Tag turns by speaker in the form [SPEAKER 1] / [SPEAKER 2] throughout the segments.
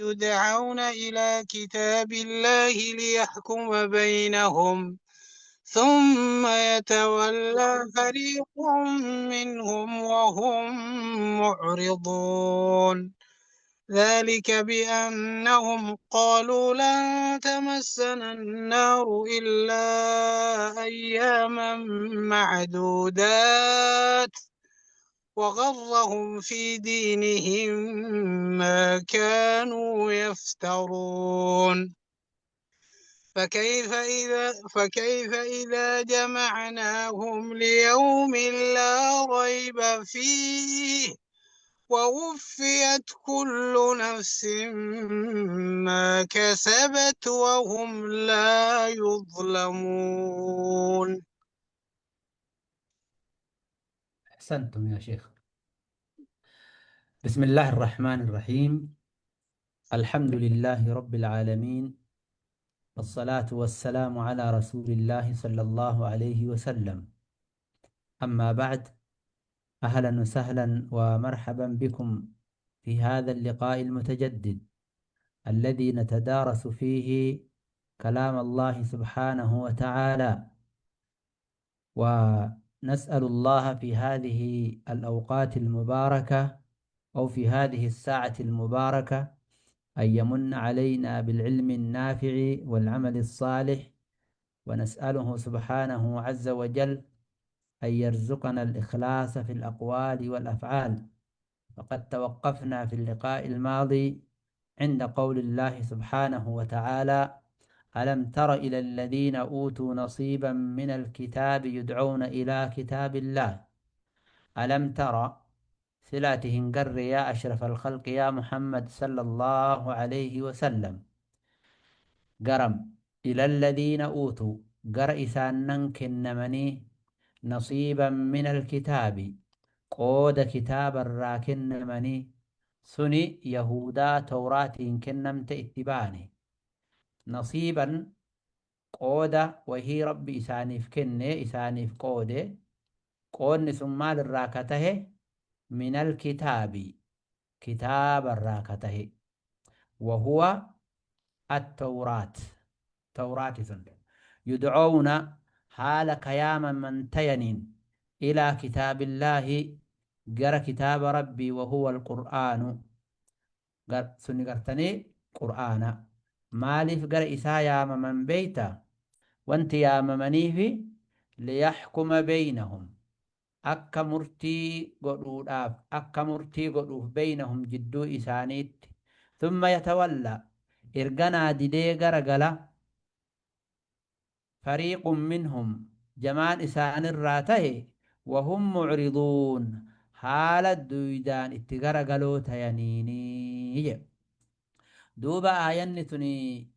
[SPEAKER 1] يدعون إلى كتاب الله ليحكم بينهم ثم يتولى فريق منهم وهم معرضون. ذلك بأنهم قالوا لن تمسنا النار إلا أياما معدودات وغرهم في دينهم ما كانوا يفترون. فكيف إذا جمعناهم ليوم لا ريب فيه ووفيت كل نفس ما كسبت وهم لا يظلمون.
[SPEAKER 2] أحسنتم يا شيخ. بسم الله الرحمن الرحيم. الحمد لله رب العالمين، والصلاة والسلام على رسول الله صلى الله عليه وسلم. أما بعد، أهلا وسهلا ومرحبا بكم في هذا اللقاء المتجدد الذي نتدارس فيه كلام الله سبحانه وتعالى، ونسأل الله في هذه الأوقات المباركة أو في هذه الساعة المباركة أن يمن علينا بالعلم النافع والعمل الصالح، ونسأله سبحانه عز وجل أن يرزقنا الإخلاص في الأقوال والأفعال. فقد توقفنا في اللقاء الماضي عند قول الله سبحانه وتعالى: ألم تر إلى الذين أوتوا نصيبا من الكتاب يدعون إلى كتاب الله. ألم تر سلاتهن قر يا أشرف الخلق يا محمد صلى الله عليه وسلم، قرم إلى الذين أوتوا قر إسانن كنمني نصيبا من الكتاب قود كتاب الراكن مني سني يهودا توراة كنمت اتباني نصيبا قود وهي ربي إسانيف كني إسانيف قود قون ثم الراكته من الكتاب كتاب الراكته وهو التوراة توراة سن يدعون حال قياما من تينين إلى كتاب الله جرى كتاب ربي وهو القرآن سن قرتني قرآن مالف جرى إسايا من بيتا وانت يا ممنيه ليحكم بينهم أكا مرتي قدود أكا مرتي قدوف بينهم جدو إسانيت ثم يتولى إرغنا ديدي غرغلا فريق منهم جمال إسان الراته وهم معرضون حال الدويدان اتغرغلو تينيني. دوبا آينتني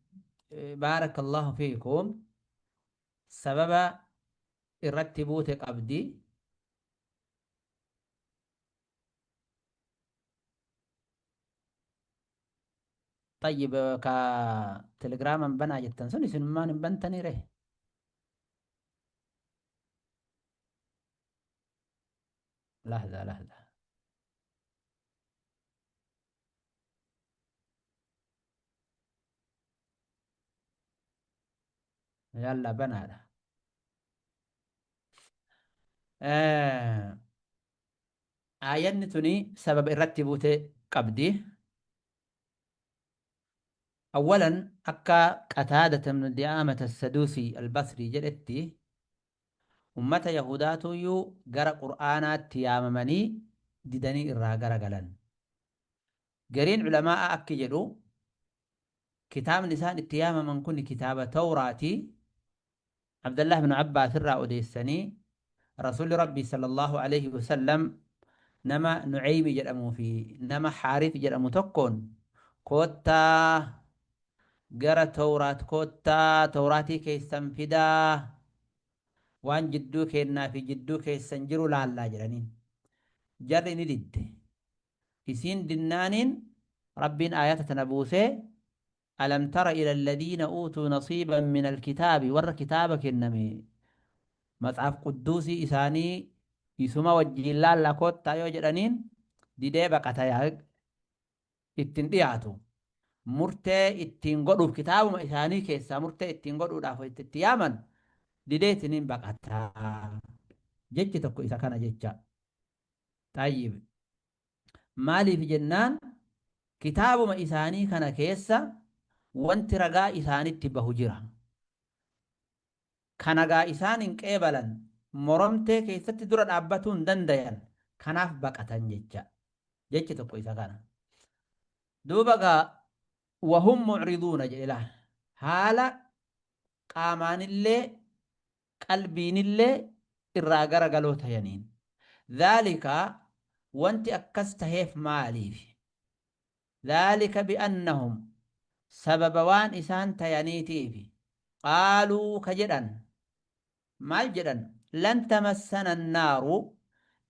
[SPEAKER 2] بارك الله فيكم سبب الرتبوت قبدي طيب كتليجرام بنا جتن سني سنمان بنتني ره لحظة لحظة يلا بنا آينتني سبب الرتبوت قبدي. أولا أكا قتادة من دعامة السدوسي البصري جلتي أمة يهوداتو يو جرى قرآنات تياممني ددني إرها جرى جلن جرين علماء أكي جلو كتاب نسان التيامة من كن كتاب توراتي عبد الله بن عباس الرأودي السني رسول ربي صلى الله عليه وسلم نما نعيم جرأمو في نما حارث جرأمو تكون كوتا جرى توراة كوتا توراتي كيسن فدا وان جدو كينا في جدو كيسن جرو لا لا جرانين جرني ندد إسين دنانين ربين آيات تنبوسه ألم تر إلى الذين أوتوا نصيبا من الكتاب ور كتابك إنمي مصحف قدوسي إساني يسمى وجه الله لكوتا يو جرانين دي دي بقتا يا اتندياتو Murtee ittiin godhuuf kitaabuma isaanii keessaa murtee ittiin godhuudhaaf wayta itti yaaman dideetiniin baqata. Jechi tokko isa kana jecha. Xayyib. Maaliif jennaan kitaabuma isaanii kana keessa wanti ragaa isaanitti bahu jira. Kana gaa isaan hin qeebalan, moromtee keessatti dura dhaabbatuu hin dandayan, kanaaf baqatan jecha. Jechi tokko isa kana. Duuba gaa wahum mu'riduuna jedhe laal. Haala qaamaanillee qalbiinillee irraa gara galoo tayaniin. Dhaalika wanti akkas taheef maaliifi? Dhaalika bi'annahum sababa waan isaan tayaniitiifi qaaluu ka jedhan maal jedhan lan tamassana annaaru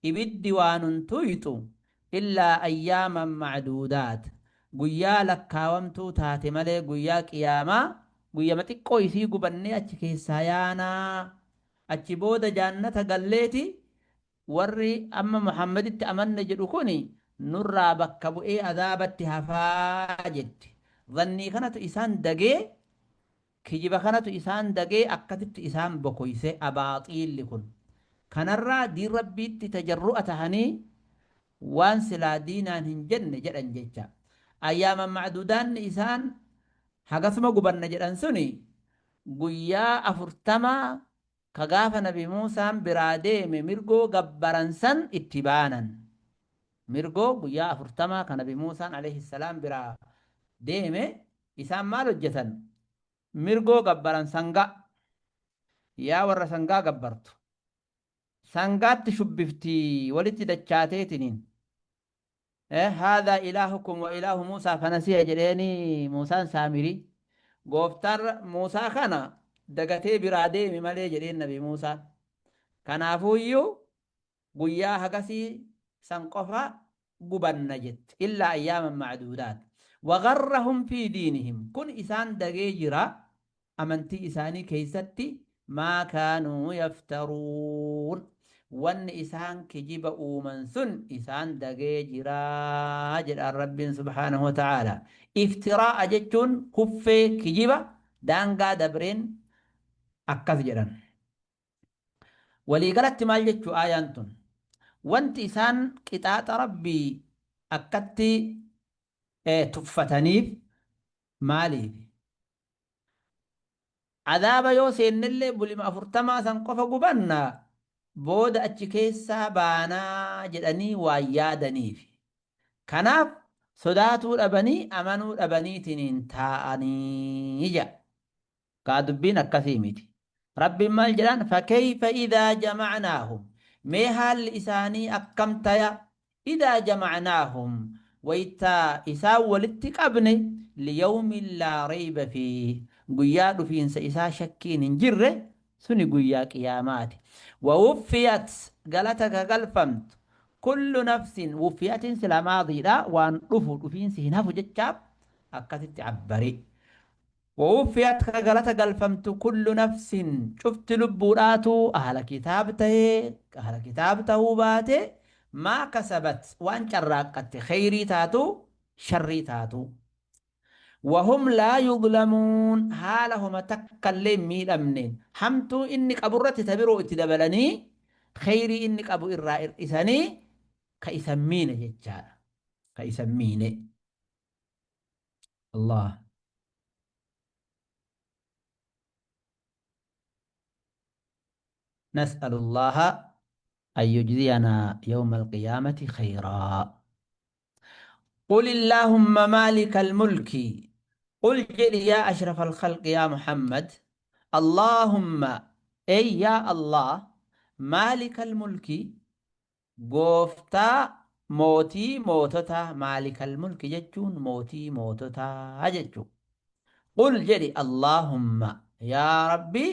[SPEAKER 2] ibiddi waa nun tuyxu illaa ayyaaman macduudaat guyyaa lakkaawamtuu taate malee guyyaa qiyaamaa guyyama xiqqoo isii gubannee achi keessaa yaanaa achi booda jaannata galleeti Warri amma Muhammaditti amanne jedhu kuni nurraa bakka bu'ee azaabatti hafaa jetti. Zannii kanatu isaan dagee, kijiba kanatu isaan dagee akkasitti isaan bokoyse abaaxiilli kun. Kanarraa diin Rabbiitti tajarru'a tahanii waan silaa diinaan hin jenne jedhan jecha. Ayyaaman ma'duudaanni isaan hagasuma gubanna jedhan suni guyyaa 40 ka gaafa nabi Muusaan biraa deeme mirgoo gabbaran san itti baanan. Mirgoo guyyaa afurtamaa ka nabi Muusaan alayhi salaam biraa deeme isaan maal hojjatan? Mirgoo gabbaran sangaa. Yaa warra sangaa gabbartu. Sangaatti shubbifti walitti dachaateetiniin. Haadhaa ilaahukum wa ilaahu Muusaa fanasiya jedheeni Muusaan Saamirii. Gooftaan Muusaa kana dagatee biraa deeme malee jedheen nabi Muusaan. Kanaafuuyyuu guyyaa hagasii san qofa gubanna jette. Illaa ayyaaman macduudaat. Wagarrahum fi diinihim. Kun isaan dagee jira amantii isaanii keessatti maa kaanuu yaftaruun wanni isaan kijiba uuman sun isaan dagee jira jedhaan Rabbiin subhaanahu wa ta'aala. Iftiraa'a jechuun kuffee kijiba daangaa dabreen akkas jedhan. Waliigalatti maal jechuu aayaan tun? Wanti isaan qixaaxa Rabbii akkatti tuffataniif maaliifi? Azaaba yoo seennellee bulima afurtamaa san qofa gubanna, booda achi keessaa baanaa jedhanii waan yaadaniifi. Kanaaf sodaatuu dhabanii amanuu dhabaniitiniin taa'anii jedha. Kaa dubbiin akkasii miti. Rabbiin maal jedhaan fakeyfa idhaa jama'naahum mee haalli isaanii akkam taya Idhaa jama'naahum wayta isaan walitti qabne liyawmin laa rayba fiih guyyaa dhufiinsa isaa shakkiin hin jirre suni guyyaa qiyaamaati. Wawuffiyat galata ka galfamtu kullu nafsin wuffiyatiin silaa maadiidha waan dhufu dhufiinsi hin hafu jechaaf akkasitti abbari. Wawuffiyat ka galata galfamtu kullu nafsin cufti lubbuudhaatuu ahla kitaab tahee ahla kitaab tahuu baate maa kasabat waan carraaqqatte kheyrii taatu sharrii taatu. Wahum laa yudlamuun haala homa takkallee hin miidhamneen hamtuu inni qaburratti ta biroo itti dabalanii kheyrii inni qabu irraa hir'isanii ka isa hin miine jechaadha. Ka isa hin miine. Allah. نسأل الله أن يجزينا يوم القيامة خيرا. قل اللهم مالك الملك قل جل يا أشرف الخلق يا محمد اللهم أي يا الله مالك الملك Gooftaa mootii moototaa maalikal mulki jechuun mootii moototaa jechuu. Qul jedhi Allaahumma yaa Rabbi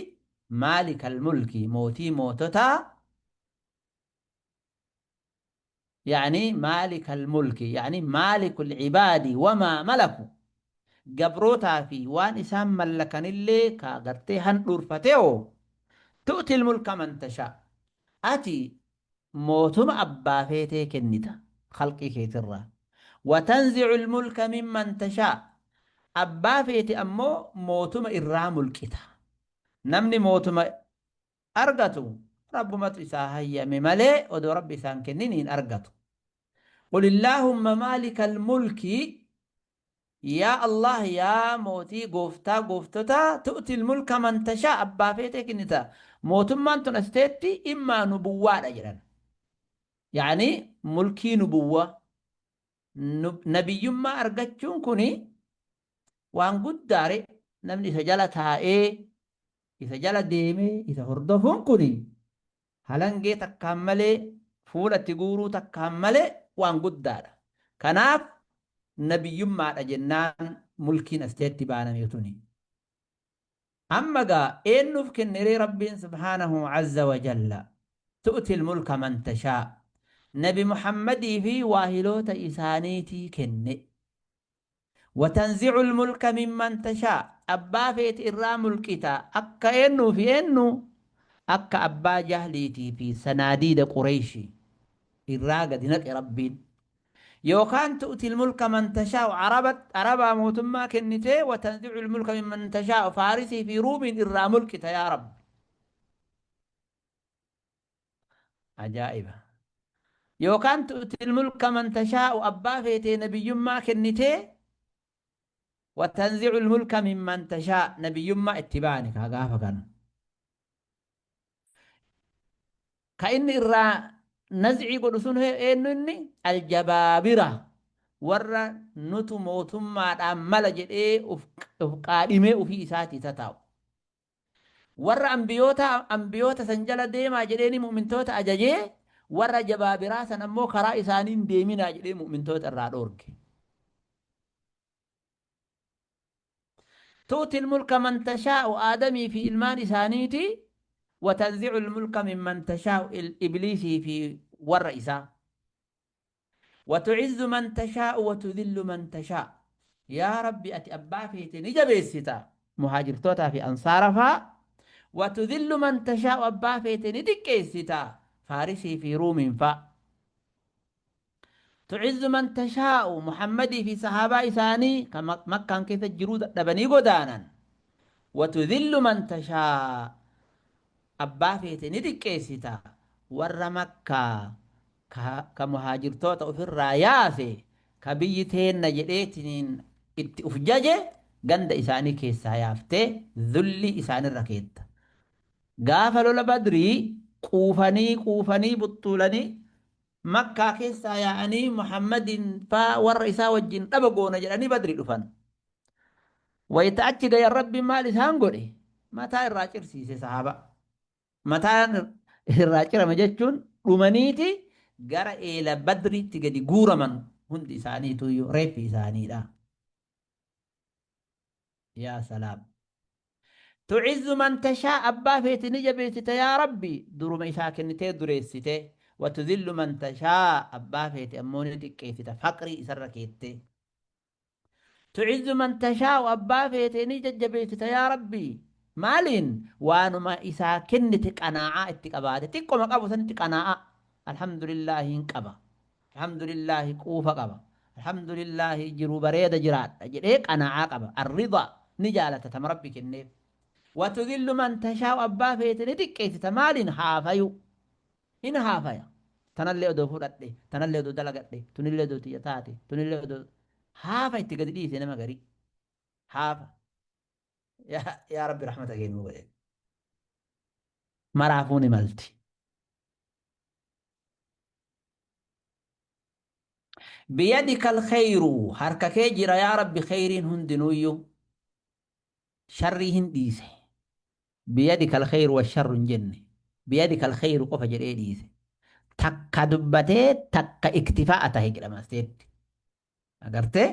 [SPEAKER 2] maalikal mulki mootii moototaa yani maalikal mulki yani maalikul ibaadi wamaa malaku gabrootaa fi waan isaan mallakanillee ka gartee handhuurfateo tu'til mulka man tashaa ati mootuma abbaa feetee kennita khalqii keetirraa. Wa tanzi'ul mulka mimman tashaa. Abbaa feete ammoo mootuma irraa mulqita. Namni mootuma argatu Rabbumatu isaa hayyame malee odoo Rabbi isaan kennin hin argatu. Qul illaahumma maalikal mulki yaa Allah yaa mootii gooftaa gooftotaa tu'til mulka man tashaa abbaa feetee kennita. Mootummaan tun as teetti immaa nubuwwaadha jedhan. Yaani mulkii nubuwwa Nabiyyummaa argachuun kun waan guddaare namni isa jala taa'ee isa jala deemee isa hordofuun kun halangee takkaan malee fuula itti guuruu takkaan malee waan guddaadha. Kanaaf nabiyyummaadha jennaan mulkiin as teetti baaname tuni. Amma gaa eennuuf kenneree Rabbiin subhaanahu azza wa jalla tu'til mulka man tashaa Nabi Muhammadii fi waahiloota isaaniitii kenne. Watanzi'ul mulka mimman tashaa abbaa feete irraa mulqita akka eennuu fi eennu akka abbaa jahliitii fi sanaadiida Qureeyshii irraa gadi naqe Rabbiin. Yookaan tu'til mulka man tashaa'u Arabaa mootummaa kennitee wa tanzi'ul mulka mimman tashaa'u Faarisii fi Ruumiin irraa mulqita yaa Rabbi. Ajaa'iba. Yookaan tu'til mulka man tashaa'u abbaa feetee nabiyyummaa kennitee wa tanzi'ul mulka mimman tashaa nabiyyummaa itti baane kaa gaafa kana. Ka inni irraa naz'ii godhu sun eenyu inni? Aljabaabira warra nutu mootummaadhaan mala jedhee uf qaadhimee ufii isaatii tataa'u. Warra ambiyoota ambiyoota san jala deemaa jedheeni mu'mintoota ajajee warra jabaabiraa san ammoo karaa isaanii hin deeminaa jedhee mu'mintoota irraa dhoorge. Tu'til mulka man tashaa'u Aadamii fi ilmaan isaaniiti wa tanzi'ul mulka mimman tashaa'u Ibliisii fi warra isaa. Wa tu'izzu man tashaa'u wa tudhillu man tashaa. Yaa Rabbi ati abbaa feete ni jabeessita muhaajirtootaa fi ansaara faa wa tudhillu man tashaa'u abbaa feete ni xiqqeessita Faarisii fi Ruumiin faa. Tu'izzu man tashaa'u Muhammadii fi sahaabaa isaanii kan Makkaan keessa jiruu dadhabanii godaanan. Wa tudhillu man tashaa abbaa feete ni xiqqeessita warra Makkaa ka muhaajirtoota ofirraa yaase ka biyyi teenna jedheetiniin itti uf jaje ganda isaanii keessaa yaaftee dhullii isaanirra keetta. Gaafa lola Badrii quufanii quufanii buxxuulanii Makkaa keessaa yaa'anii Muhammadin faa warra isaa wajjin dhaba goona jedhanii Badri dhufan. Wayita achi gayan Rabbiin maal isaan godhe? Mataa irraa cirsiise sahaaba. Mataan irraa cirame jechuun dhumaniiti gara eela Badriitti gadi guuraman hundi isaaniituyyuu reeffi isaaniidha. Yaa salaam. Tu'izzu man tashaa abbaa feete ni jabeessita yaa Rabbi duruma isaa kennitee dureessite wa tudhillu man tashaa abbaa feete ammoo ni xiqqeessita faqrii isarra keettee. Tu'izzu man tashaa'u abbaa feete ni jajjabeessita yaa Rabbi maaliin waanuma isaa kennite qanaa'aa itti qabaate xiqqoma qabu sanitti qanaa'aa alhamdulillaahi hin qaba Alhamdulillaahi quufa qaba. Alhamdulillaahi jiruu bareeda jiraadha jedhee qanaa'aa qaba. Arridaa ni jaalata tama Rabbi kenneef. Watudhillu man tashaa'u abbaa feete ni xiqqeessita maaliin haafayu. Hin haafaya. Tanallee odoo fudhadhe, tanallee odoo dalagadhe, tunillee odoo tiyya taate, tunillee odoo haafa itti gadi dhiise nama garii. Haafa. Yaa Rabbi rahmata kee nuu godhe. Maraafuu ni malti. Biyadika alkhayru harka kee jira yaa Rabbi khayriin hundinuuyyu sharrii hin dhiise. Biyadika alkhayru washarru hin jenne. Biyadika alkhayru qofa jedhee dhiise. Takka dubbatee takka iktifaa'a tahe jedhama asteetti. Agartee?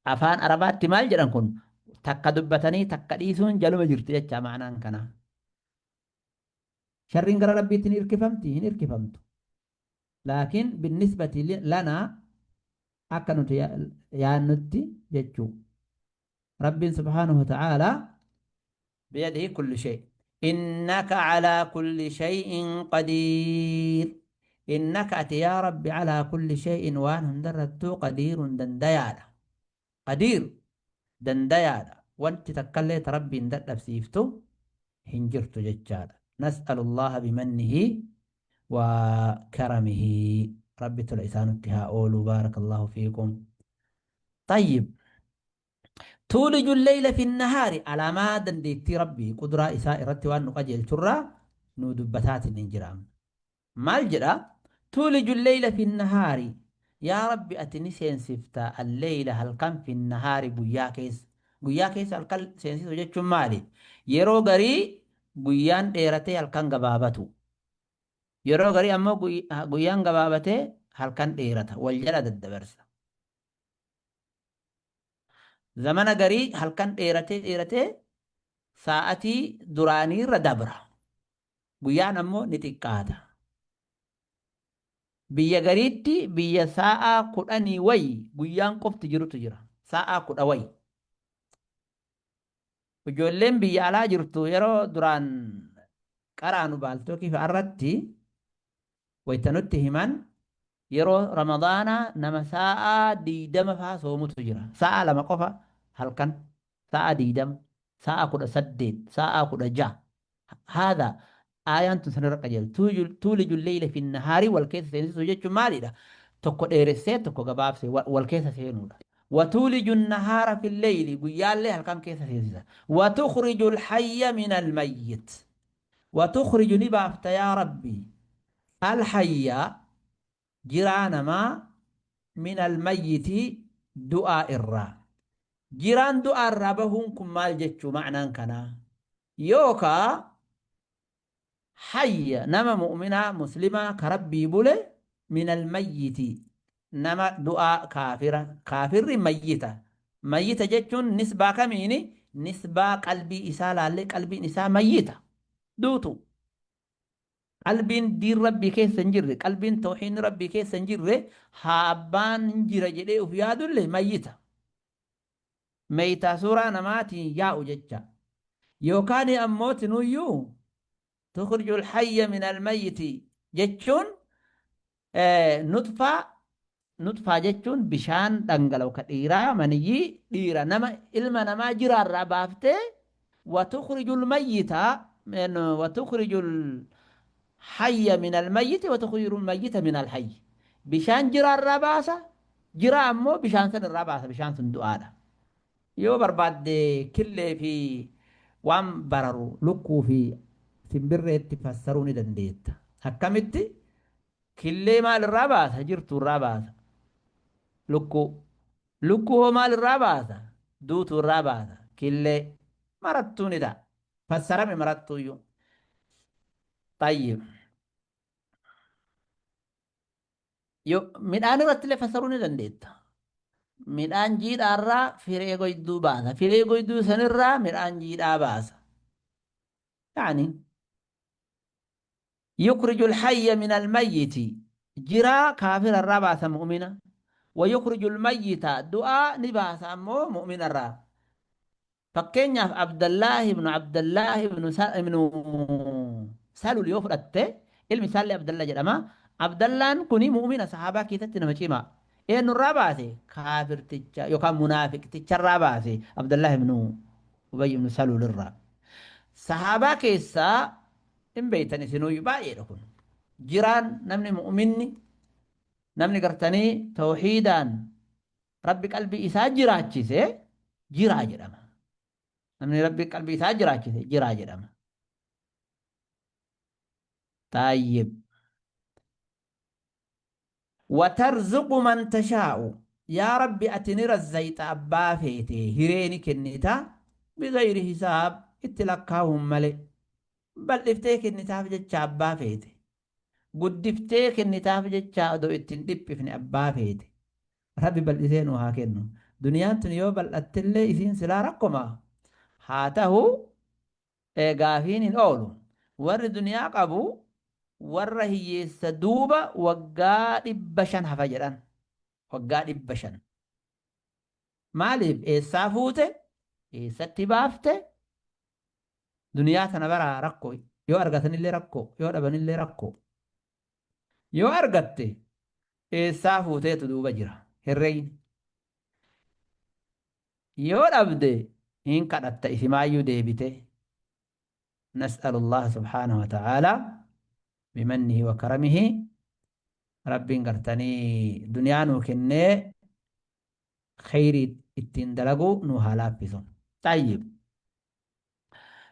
[SPEAKER 2] Afaan Arabaatti maal jedhan kun? Takka dubbatanii takka dhiisuun jaluma jirti jecha ma'anaan kanaa. Sharriin gara Rabbiitti ni irkifamti? Hin irkifamtu. Laakiin binnisbati lanaa akka nuti yaannutti jechuu. Rabbiin subhaanahu wa ta'aalaa biyadihi kullu shay. Innaka calaa kulli shay'in qadiir. Innaka ati yaa Rabbi calaa kulli shay'in waan hundarrattuu qadiirun dandayaadha. Qadiir, dandayaadha. Wanti takkallee ta Rabbiin dadhabsiiftu hin jirtu jechaadha. Nas'alullaha bimannihi wa karamihi. Rabbi tola isaa nutti haa oolu. Baarakallahu fiikum. Tayyib. Tuuliju leyla fi nahaari alaamaa dandeettii Rabbii qudraa isaa irratti waan nu qajeelchurraa nu dubbataatiin hin jiraamne. Maal jedha? Tuuliju lleyla fi nnahaari, Yaa Rabbi ati ni seensifta alleyla halkan fi nnahaari guyyaa keessa. Guyyaa keessa halkan seensisuu jechuun maali? Yeroo garii guyyaan dheeratee halkan gabaabatu. Yeroo garii ammoo guyyaan gabaabatee halkan dheerata. Wal jala daddabarsa. Zamana garii halkan dheeratee dheeratee saa'atii duraaniirra dabra. Guyyaan ammoo ni xiqqaata. Biyya gariitti biyya saa'aa kudhanii wayi guyyaan qofti jirutu jira. Saa'aa kudha wayi. Ijoolleen biyya alaa jirtu yeroo duraan qaraanu baaltookii fa'arratti wayta nutti himan yeroo Ramadaanaa nama saa'aa 20 fa'aa soomutu jira. Saa'aa 2 qofa halkan. Saa'aa 20, saa'aa 18, saa'aa 16. Haadha aayaan tun sanirra qajeelti. Tuuliju leyla fi nahaarii wal keessa seensisuu jechuun maalidha? Tokko dheeressee tokko gabaabsee wal keessa seenuudha. Watuuliju nahaara fi leyli guyyaallee halkan keessa seensisa. Watukhriju alhayya min almayyit. Watukhriju ni baafta yaa Rabbi alhayya jiraa namaa min almayyiti du'aa irraa. Jiraan du'aa irraa bahuun kun maal jechuu ma'naan kanaa? Yookaa hayya nama mu'minaa muslimaa ka Rabbii bule min almayyiti nama du'aa kaafira kaafirri mayyita mayyita jechuun nisbaa kamiini nisbaa qalbii isaa laallee qalbiin isaa mayyita duutu Qalbiin diin Rabbii keessa hin jirre, qalbiin tawhiidni Rabbii keessa hin jirre, haa abbaan hin jira jedhee uf yaadulle mayyita. Meeytaa suuraa namaatiin yaa'u jecha. Yookaan ammoo tinuyyuu tukhrijul hayya minal mayyiti jechuun Nuxfaa Nuxfaa jechuun bishaan dhangala'u ka dhiiraa maniyyii dhiira nama ilma namaa jiraarraa baaftee wa tukhrijul mayyita wa tukhrijul hayya minal mayyiti wa tukhrijul mayyita minal hayyi bishaan jiraarraa baasa jiraa ammoo bishaan san irraa baasa bishaan sun du'aadha. Yoo barbaadde killee fi waan bararu lukkuu fi simbirreetti fassaruu ni dandeetta. Akkamitti? Killee maal irraa baasa? Jirtuu irraa baasa. Lukkuu. Lukkuu hoo maal irraa baasa? Duutuu irraa baasa. Killee. Marattuu ni ta'a. Fassarame marattuuyyuu. Tayyib. Yo, midhaan irratti illee fassaruu ni dandeetta. Midhaan jiidhaarraa firee goyduu baasa. Firee goyduu sanirraa midhaan jiidhaa baasa. Yaani yukhriju alhayya min almayyiti jiraa kaafira irraa baasa mu'mina wa yukhriju almayyita du'aa ni baasa ammoo mu'mina irraa. Fakkeenyaaf Abdallaahi ibnu Abdallaahi ibnu Salul yoo fudhatte ilmi isaallee Abdalla jedhama. Abdallaan kuni mu'mina sahaabaa keessatti nama cimaa. Eenyurraa baase? Kaafirticha yookaan munaafiqticharraa baase Abdallaahi ibnu Ubay ibnu Salul irraa. Sahaabaa keessaa hin beektan isinuyyuu baay'eedha kun. Jiraan namni mu'minni namni gartanii tawhiidaan Rabbi qalbii isaa jiraachise jiraa jedhama. Namni Rabbi qalbii isaa jiraachise jiraa jedhama. Xaayyib. Watarzuqu man tashaa'u. Yaa Rabbi ati ni razzayxa abbaa feete hiree ni kennita bigayri hisaab itti lakkaa'uun malee. Bal'iftee kennitaaf jecha abbaa feete. Guddiftee kennitaaf jecha odoo itti hin dhiphifne abbaa feete. Rabbi bal'isee nuu haa kennu. Duniyaan tun yoo bal'attellee isiin silaa rakkoma. Haa tahu gaafiin hin oolu. Warri duniyaa qabu warra hiyyeessa duuba waggaa 500 hafa jedhan. Waggaa 500. Maaliif eessaa fuute? Eessatti baafte? Duniyaa tana baraa rakkoo yoo argatanillee rakkoo yoo dhabanillee rakkoo. Yoo argatte eessaa fuuteetu duuba jira herreeyni. Yoo dhabde hin kadhatta isimaayyuu deebite. Nas'alullaha subhaanahu wa ta'aalaa bimannihi wa karamihi. Rabbiin gartanii duniyaa nuu kennee kheyrii ittiin dalaguu nuu haa laaffisu. Tayyib.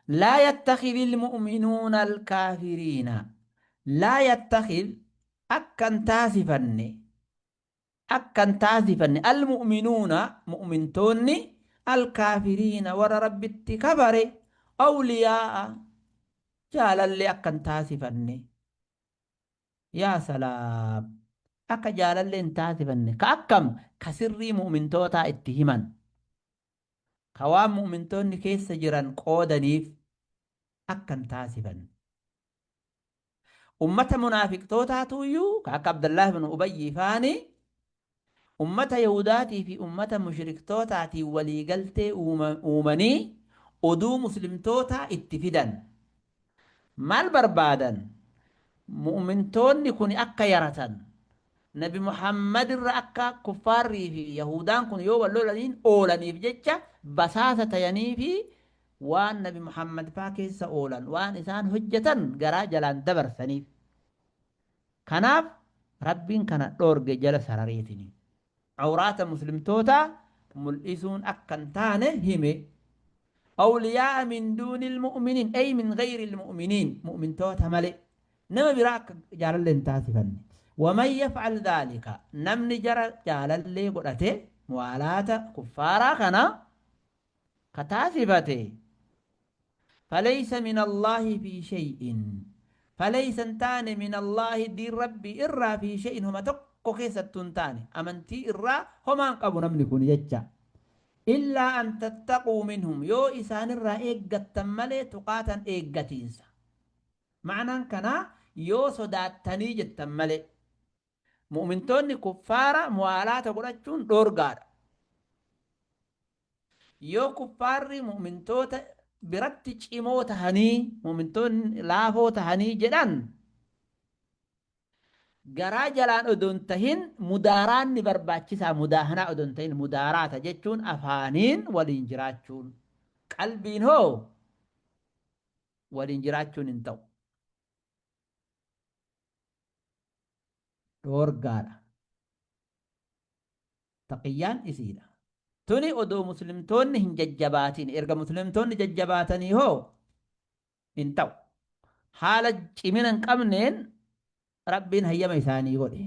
[SPEAKER 2] Laa yattakhidhil mu'minuuna al-kaafiriina. Laa yattakhidh akka hin taasifanne akka hin taasifanne al-mu'minuuna mu'mintoonni al-kaafiriina warra Rabbitti kafare awliyaa'a jaalallee akka hin taasifanne. Yaa salaam! Akka jaalallee hin taasifanne ka akkam ka sirrii mu'mintootaa itti himan ka waan mu'mintoonni keessa jiran qoodaniif akka hin taasifanne. Ummata munaafiqtootaatuyyuu ka akka Abdallaah ibn Ubayyii faani ummata Yahudaatii fi ummata mushriktootaatiin walii galtee uumanii oduu muslimtootaa itti fidan. Maal barbaadan? Mu'mintoonni kuni akka yaratan, Nabi Muhammad irra akka kuffaarrii fi Yahudaan kun yoo wal lolaniin oolaniif jecha basaasa tayanii fi waan Nabi Muhammad faa keessa oolan, waan isaan hojjatan garaa jalaan dabarsaniif. Kanaaf Rabbiin kana dhoorge jala sarareetini. Awraata muslimtootaa mul'isuun akka hin taane hime. Awliyaa'a min duunil mu'miniin ay min gayril mu'miniin mu'mintoota malee nama biraa akka jaalallee hin taasifanne. Waman yaf'al dhaalika namni jara jaalallee godhate muwaalaata kuffaaraa kana ka taasifate faleysa min Allaahi fi shay'in faleysa hin taane min Allaahi diin Rabbii irraa fi shay'in homa tokko keessattuu hin taane amantii irraa homaa hin qabu namni kun jecha illaa an tattaquu minhum yoo isaanirraa eeggattan malee tuqaatan eeggatiinsa ma'anaan kanaa yoo sodaattanii jettan malee mu'mintoonni kuffaara muwaalaata godhachuun dhoorgaadha. Yoo kuffaarri mu'mintoota biratti cimoo tahanii, mu'mintoonni laafoo tahanii jedhan, garaa jalaan odoo hin tahin mudaaraanni barbaachisaa mudaahanaa odoo hin tahin mudaaraata jechuun afaaniin waliin jiraachuun qalbiin hoo waliin jiraachuun hin ta'u. Dhoorgaadha. Taqiyyaan isiidha. Tuni odoo muslimtoonni hin jajjabaatin. Erga muslimtoonni jajjabaatanii hoo hin ta'u. Haala cimina hin qabneen Rabbiin hayyama isaanii godhe.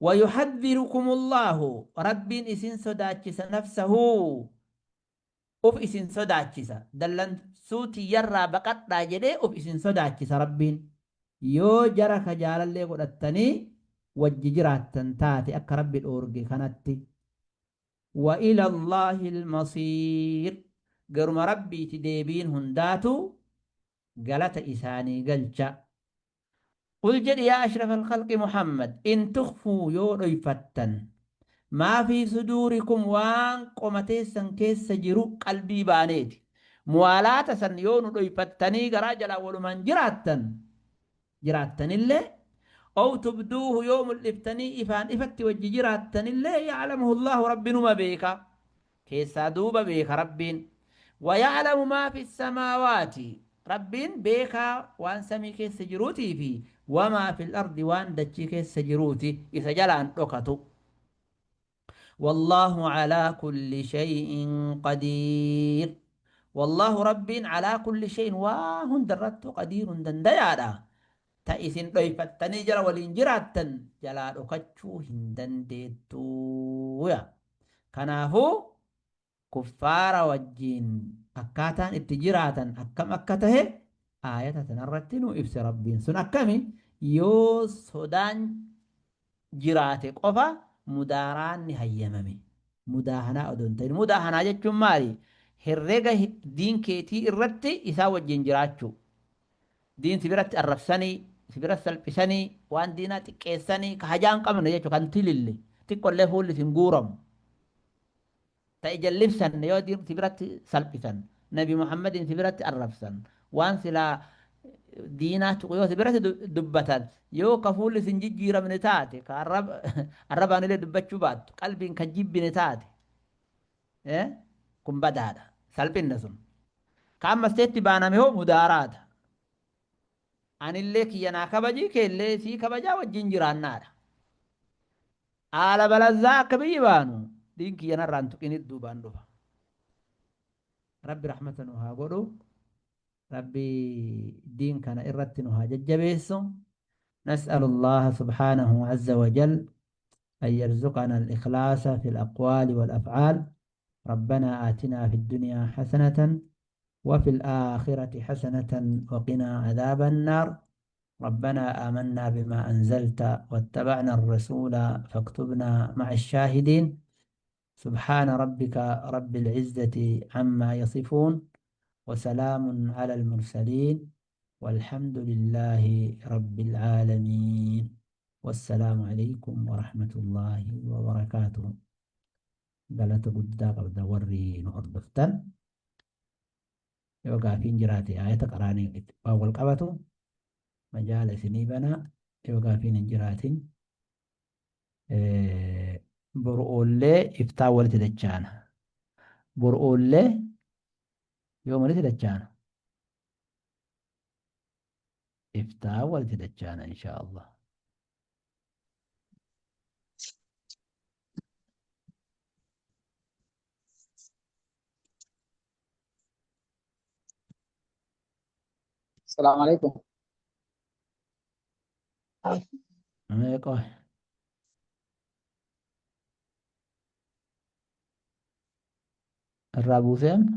[SPEAKER 2] Wayuhadhirukumullahu Rabbiin isin sodaachisa nafsahu uf isin sodaachisa. Dallansuu tiyyarraa baqadhaa jedhee uf isin sodaachisa Rabbiin. Yoo jara ka jaalallee godhattanii wajji jiraattan taate akka Rabbi dhoorge kanatti. Wa ila Allaahil masiir. Garuma Rabbiiti deebiin hundaatu galata isaanii galcha. Qul jedhi yaa ashrafal khalqi Muhammad in tukhfuu yoo dhoyfattan maa fii suduurikum waan qoma teessan keessa jiru qalbii baaneeti muwaalaata san yoo nu dhoyfattanii garaa jalaa walumaan jiraattan jiraattanillee ow tubduuhu yoo mul'iftanii ifaan ifatti wajji jiraattanillee ya'lamuhu Allaahu Rabbi numa beeka Keessaa duuba beeka Rabbiin. Waya'lamu maa fi samaawaati. Rabbiin beekaa waan samii keessa jiruutii fi wamaa fil ardi waan dachii keessa jiruuti isa jalaan dhokatu. Wallaahu alaa kulli shay'in qadiir. Wallaahu Rabbiin alaa kulli shay'in waa hunda irrattuu qadiirun dandayaadha. Ta isin dhoyfattanii jala waliin jiraattan jalaa dhokachuu hin dandeettuu. Kanaafuu kuffaara wajjiin akkaataan itti jiraatan akkam akka tahe aayata tanarratti nuu ibse Rabbiin. Sun akkami? Yoo sodaan jiraate qofa mudaaraanni hayyamame. Mudaahanaa odoo hin ta'in. Mudaahanaa jechuun maali? Herrega diin keetii irratti isaan wajjiin jiraachuu. Diin si biratti arrabsanii, si biratti salphisanii, waan diinaa xiqqeessanii, ka hajaa hin qabne jechuudha, kan tilille, xiqqollee fuulli isin guuramu. Ta ija hin libsanne yoo diin si biratti salphisan, Nabi Muhammadiin si biratti arrabsan, waan silaa Diinaa tuqu yoo si biratti dubbatan yoo ka fuulli sin jijjiiramne taate ka arrabaan illee dubbachuu baattu qalbiin ka jibbine taate kun badaadha salphinna sun. Ka ammas teetti baaname hoo mudaaraata. Anillee kiyya naa kabajii keellee sii kabajaa wajjin jiraannaadha. Haala balazzaa akka biyyi baanu diin kiyya narraa hin tuqinit duubaan dhufa. Rabbi rahmata nu haa godhu. Rabbi diin kana irratti nu haa jajjabeessu. نسأل الله سبحانه عز وجل أن يرزقنا الإخلاص في الأقوال والأفعال. ربنا آتنا في الدنيا حسنة وفي الآخرة حسنة وقنا عذاب النار. ربنا آمنا بما أنزلت واتبعنا الرسول فاكتبنا مع الشاهدين. سبحان ربك رب العزة عما يصفون وسلام على المرسلين والحمد لله رب العالمين. والسلام عليكم ورحمة الله وبركاته. Galata guddaa qabda warri nu hordoftan. Yoo gaafiin jiraate aayata qaraanii waan wal qabatu majaala isinii banaa. Yoo gaafiin hin jiraatin boru oollee iftaan walitti dachaana. Boru oollee yoom walitti dachaana? Iftaan walitti dachaana inshaa Allah.
[SPEAKER 3] السلام عليكم.
[SPEAKER 2] Meeqa irraa buusee amma?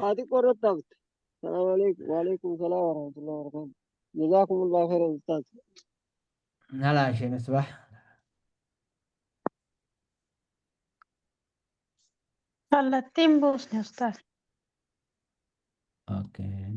[SPEAKER 1] Waa xiqqoo irratti hafte. Salaamu alaikum. Waalaikum salaam warahmatullahi wabarakatuh. Jazakumullahu khairan ustaaz.
[SPEAKER 2] Nalaa ishee Misbah.
[SPEAKER 4] Kallattiin buusne ustaaz.
[SPEAKER 2] Okay.